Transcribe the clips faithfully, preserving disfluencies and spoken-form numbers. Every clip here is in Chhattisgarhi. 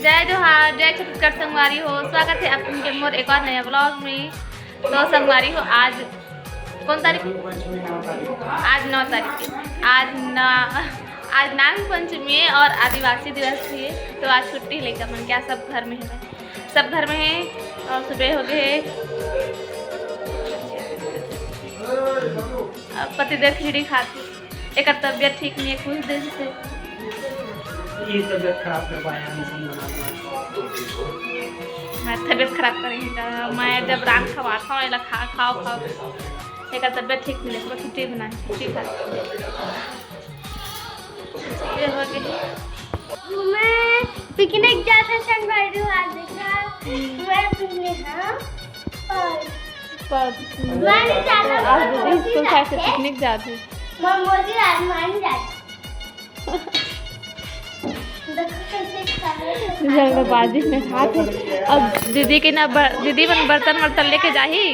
जय जोहार, जय छत्तीसगढ़ संगवारी हो। स्वागत है आप मन के मोर एक और नया vlog में। तो संगवारी हो, आज कौन तारीख? आज नौ तारीख है। आज ना, आज नाग पंचमी है और आदिवासी दिवस भी है। तो आज छुट्टी लेकर मन क्या सब घर में है, सब घर में है और सुबह हो गए। अब पतिदेव खिचड़ी खाते। एकर तबियत ठीक नहीं है, कुछ दिन से। ये तबियत खराब कर पाया, मौसम बना दिया। मैं तबियत खराब करेंगे का? मैं जब रात खवाता हूँ, एला खा, खाओ, खाओ। एकर तबियत ठीक नहीं है, खिचड़ी बनाए, खिचड़ी खा। ये हो गई। मैं पिकनिक जाते संगवारी आज देखा। मैं पिकनिक, हाँ। और पर मैं नहीं जाता, आज दीदी स्कूल से आके पिकनिक जाते। मोमोजी राजमान जाए। देखो कैसे खा रहे हैं। जल्दबाजी में खाते। अब दीदी के ना बर-, दीदी मन बर्तन वर्तन लेके जाही,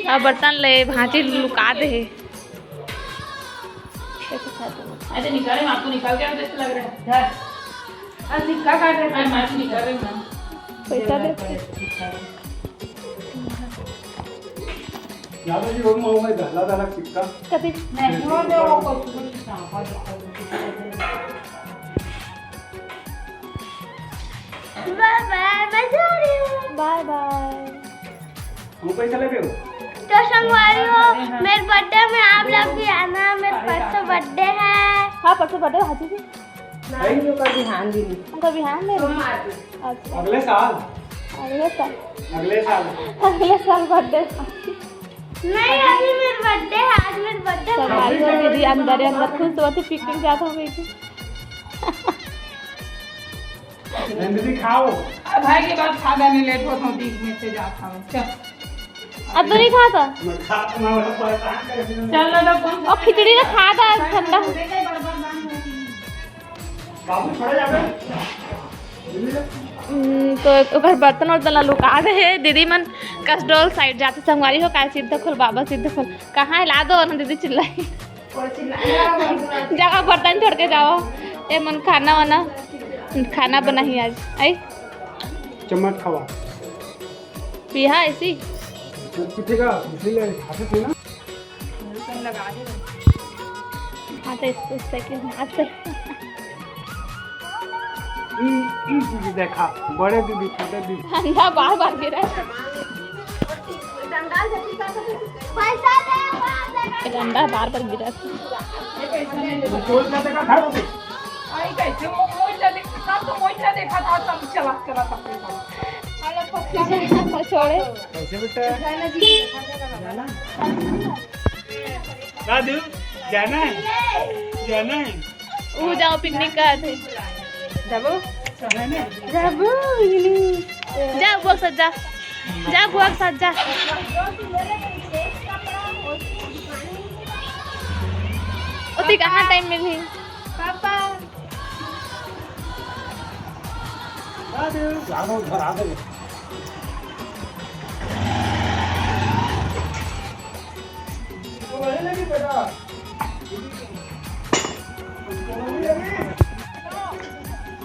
अब बर्तन ले भांची लुका दे। कैसे खाते हैं? अच्छा, निकाले, आपको निकाल के कैसे लग रहा है? धर। अब सिक्का काट रहे हैं। अरे, माँ, निकाल रहे हैं ना। पैसा दे। यादव जी, वो मांगो भाई, पहला वाला सिक्का। कभी नहीं, वो दे, वो कुछ, कुछ ना, वो दे, वो दे। बाय बाय, मैं जा रही हूँ। बाय बाय। हम पैसा लेबे हो? तो संगवारी हो, मेरे बर्थडे में आप लोग भी आना, मेरे परसों बर्थडे है। हाँ, परसों बर्थडे है, हाजी जी। नहीं, जो कल बिहान दी। हम कल बिहान दे रहे हैं? सोमवार को। अच्छा। अगले साल? अगले साल। अगले साल। अगले साल बर्थडे। नहीं, अभी मेरे बर्थडे है, आज मेरे बर्थडे है। संगवारी हो, दीदी अंदर ही अंदर खुश होती, पिकनिक जाता हूँ बेटी। नंदिनी खाओ। अब भाई के बाद खा जाने लेट होत हूँ, बीच में से जात हूँ। चल। अब तो नहीं खाता? मैं खा, मैं परेशान कर दिया। चल ना, तो कौन और खिचड़ी ना खा था ठंडा। बाबू खड़े जाबे। हम्म, तो ओकर बर्तन वर्तन ला लुका दे हे। दीदी मन कसडोल साइड जाते संगवारी हो, काय सिद्ध खोल बाबा सिद्ध खोल। कहाँ है? ला दो ना दीदी चिल्लाई। जगह बर्तन छोड़ के जाओ। ए मन खाना वाना, खाना बनाही आज। आई चम्मच खावा। पिहा ऐसी। ठीक है, इसलिए खाते थे ना। हाँ, तो इसको, इससे क्यों? अच्छा। ई, ई दीदी देखा, बड़े दीदी, छोटे दीदी। ठंडा बार बार गिरा। पैसा दे, पैसा दे। ठंडा बार बार गिरा। चोर का देखा था वो। आई कैसे वो मोइला देखा था, तो मोइला देखा था, सब चला, चला था। छोड़े। कैसे बेटा? जाना? दादू, जाना है? जाना है? ऊ जाओ पिकनिक करत हे। जाबो? जाना है? जाबो पिकनिक। जा बुआ के साथ जा। जा बुआ के साथ जा। ओती कहाँ टाइम मिलही? पापा। जाओ, उधर आ गए।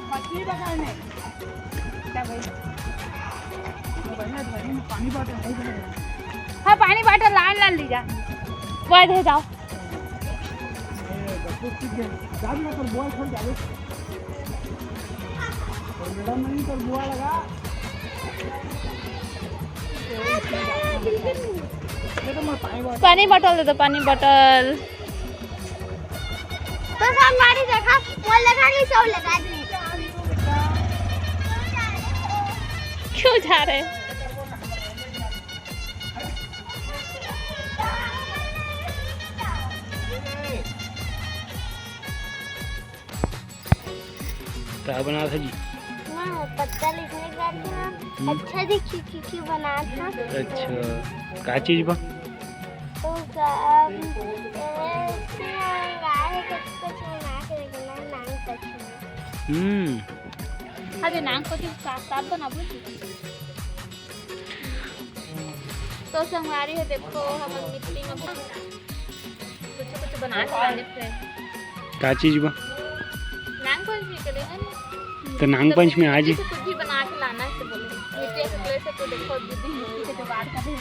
मछली पकड़ने। क्या भाई? पानी बॉटल है। हाँ, पानी बॉटल लान लान ली जा। वो दे जाओ। पानी बॉटल दे दो, पानी बॉटल। तो संगवारी देखा, वो लगा के सब लगा दी। क्यों जा रहे हैं? का बनात हे जी? हाँ, पत्ता लिखने का था। हम्म। अच्छा जी, खी, खी, खी बनात हे। अच्छा, का चीज बा? तो का, अम, ए, इसमें गाय है, कुछ, कुछ बना के रखना है, नांग कुछ। हम्म। अरे नांग कुछ साफ, साफ बनाबो जी। तो संगवारी हो, देखो, हमन मिट्टी में कुछ, कुछ बना के लाने थे। का चीज बा? नांग पंचमी के लिए है ना? तो नांग पंचमी आज ही। कुछ भी बना तो देखो, दीदी मिट्टी के जुगाड़ कर रहे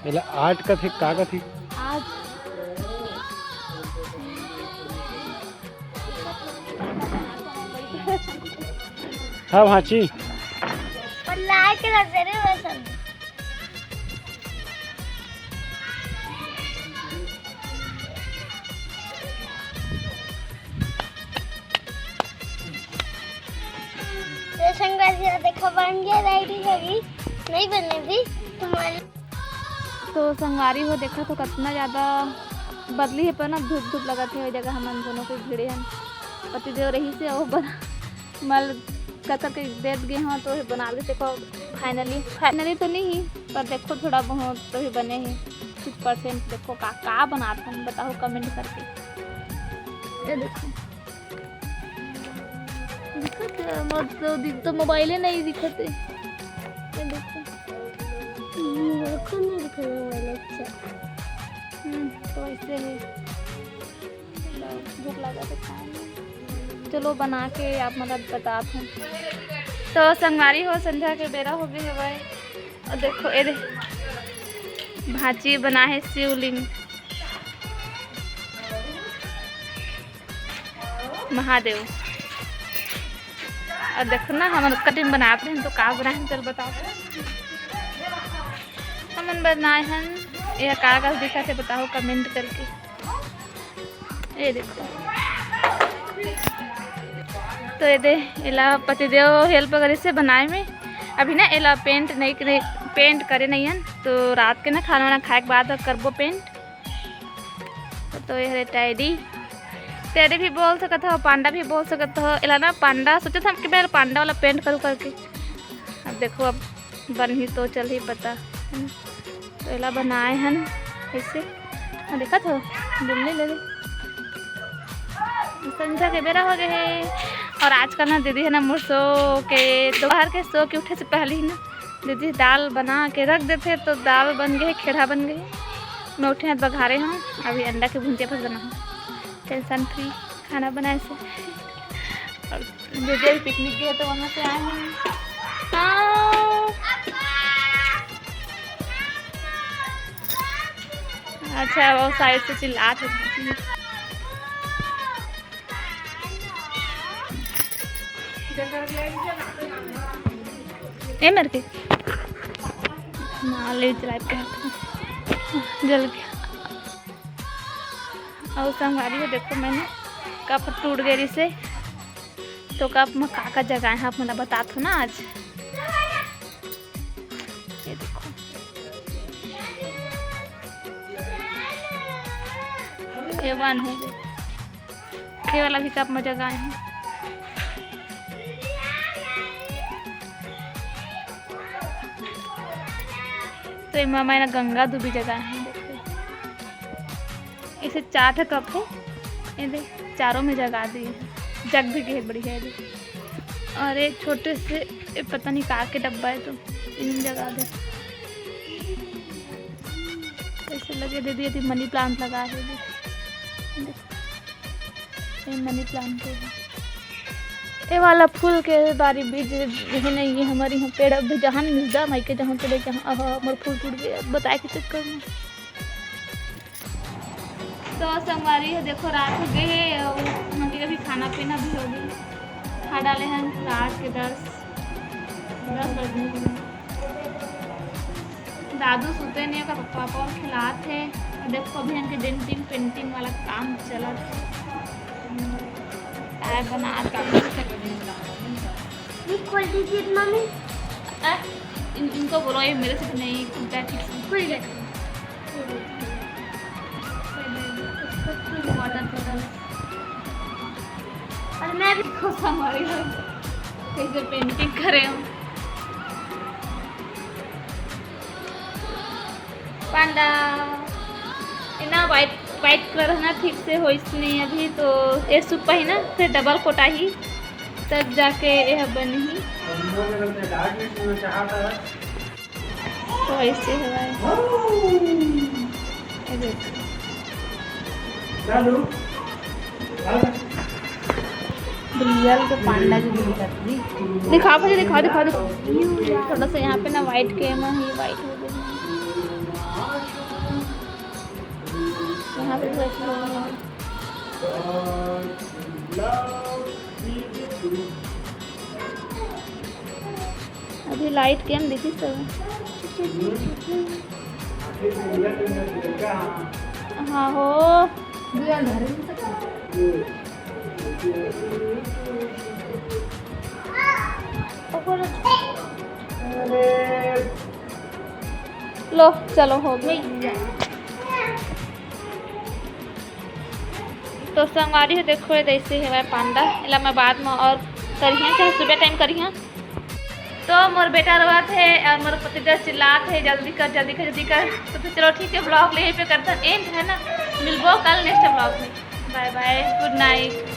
थे। एला आर्ट कथे, का कथे? आज हाँ, भांची। पर लाइट लग रही है वैसे। तो संगवारी हो, देखो, बन गया रेडी, अभी नहीं बने भी तुम्हारे। तो संगवारी हो, देखो तो कितना ज़्यादा बदली है, पर ना धूप धूप लगत है, वही जगह हमन दोनों कोई भिड़े हन। पतिदेव रही से वो बना मल कतर के देत गे हों, तो ही बना ले। देखो, फाइनली, फाइनली तो नहीं ही, पर देखो, थोड़ा बहुत तो ही बने ही, कुछ परसेंट। देखो, का का बनात हन, बताओ कमेंट करके। ये देखो, दिखत है, मोर तो दिख, तो मोबाइल ही नहीं दिखत है। ये देखो, हम्म, देखो, नहीं दिख रहा मोबाइल, अच्छा। हम्म, तो ऐसे ही। भूख लगा तो खाए। चलो, बना के आप मन ल बतात हूँ। तो संगवारी हो, संध्या के बेरा हो गए हवय। और देखो, ये दे, भांची बना है शिवलिंग महादेव। और देखो ना, हमन कटिंग बनात रहे तो का बनाए हन, चल बताओ। हमन बनाए हन, ये का का दिखत है, बताओ कमेंट करके। ये देखो, तो ये दे, एला पतिदेव हेल्प करे से बनाए में। अभी ना एला पेंट नहीं करे, पेंट करे नहीं हन, तो रात के ना खाना वाना खाए के बाद करबो पेंट। तो ये हरे टैडी, टैडी भी बोल सकत हो, पांडा भी बोल सकत हो। एला ना पांडा सोचत हन कि मैं पांडा वाला पेंट करूँ करके। अब देखो, अब बनही तो चलही पता, है ना? तो एला बनाए हन ऐसे, हाँ, देखत हो, बिल्ली ले ले। संझा के बेरा हो गए है, और आजकल ना दीदी है ना, मोर सो के, दोपहर के सो के उठे से पहले ही ना दीदी दाल बना के रख देथे, तो दाल बन गए, खेड़ा बन गए। मैं उठे हाथ बघारे हूँ, अभी अंडा के भुंजिया बस बनाऊँ, टेंशन फ्री खाना बनाए से। और दीदी अभी पिकनिक गए तो वहाँ से आए हैं। हाँ। अच्छा, वो साइड से चिल्लात है। ए मर के ना ले चलाए पे जल गया। और संगवारी हो, देखो, मैंने कप टूट गए से, तो कप में का का जगाए हैं आप मन ल बतात हो ना आज। ये देखो, ये वन हो गए, ये वाला भी कप में जगाए हैं। तो ये मामा ना गंगा दूबी जगाए हैं, देखो। इसे चार ठो कप है, ये दे, चारों में जगा दी है। जग भी गए बढ़िया है, दे। और एक छोटे से, ये पता नहीं का के डब्बा है, तो इनमें जगा दे। ऐसे लगे दीदी, अभी मनी प्लांट लगा है, दे। ये मनी प्लांट है। ये वाला फूल के बारी बीज है नहीं, ये हमारे यहाँ पेड़ अब जहाँ मिलता, माई के जहाँ चले जहाँ, आहा, मोर फूल टूट गया, बताए के चक्कर में। तो संगवारी हो, देखो, रात हो गए है और हम लोग अभी खाना पीना भी हो गए। खा डाले हैं रात के दस, दस बजने के। दादू सुते नहीं, ओकर पापा और खिलात है। और देखो, अभी इनके डेंटिंग पेंटिंग वाला काम चलत है। काय बनात है। ये खोल दीजिए मम्मी। आ, इन, इनको बोलो, ये मेरे से नहीं खुलता है ठीक से। खुल गया। Water bottle. और मैं भी खुश हूँ, हमारी कैसे पेंटिंग करे हम। पांडा। इना व्हाइट, व्हाइट कलर है ना, ठीक से होइस नहीं अभी, तो ये सुपा ही ना, फिर डबल कोटा ही, तब जाके यह बनही। तो ऐसे हवाए। ये देख। चलो। रियल के पांडा जी दिखत भी। दिखा भैया, दिखा, दिखा, दिखा। थोड़ा सा यहाँ पे ना वाइट के में ही वाइट हो गई। यहाँ पे थोड़ा सा अभी लाइट के में दिखी सब। हाँ हो। लो, चलो, हो गया। तो संगवारी हो, देखो, ये जैसे हवय पांडा, एला मैं बाद में और करिहां, चाहे सुबह टाइम करिहां। तो मोर बेटा रोवत हे और मोर पतिदेव चिल्लात हे, "जल्दी कर, जल्दी कर, जल्दी कर।" तो फिर चलो, ठीक है, ब्लॉग ले यहीं पे करते हैं एंड, है ना। मिलबो कल नेक्स्ट ब्लॉग में। बाय बाय, गुड नाइट।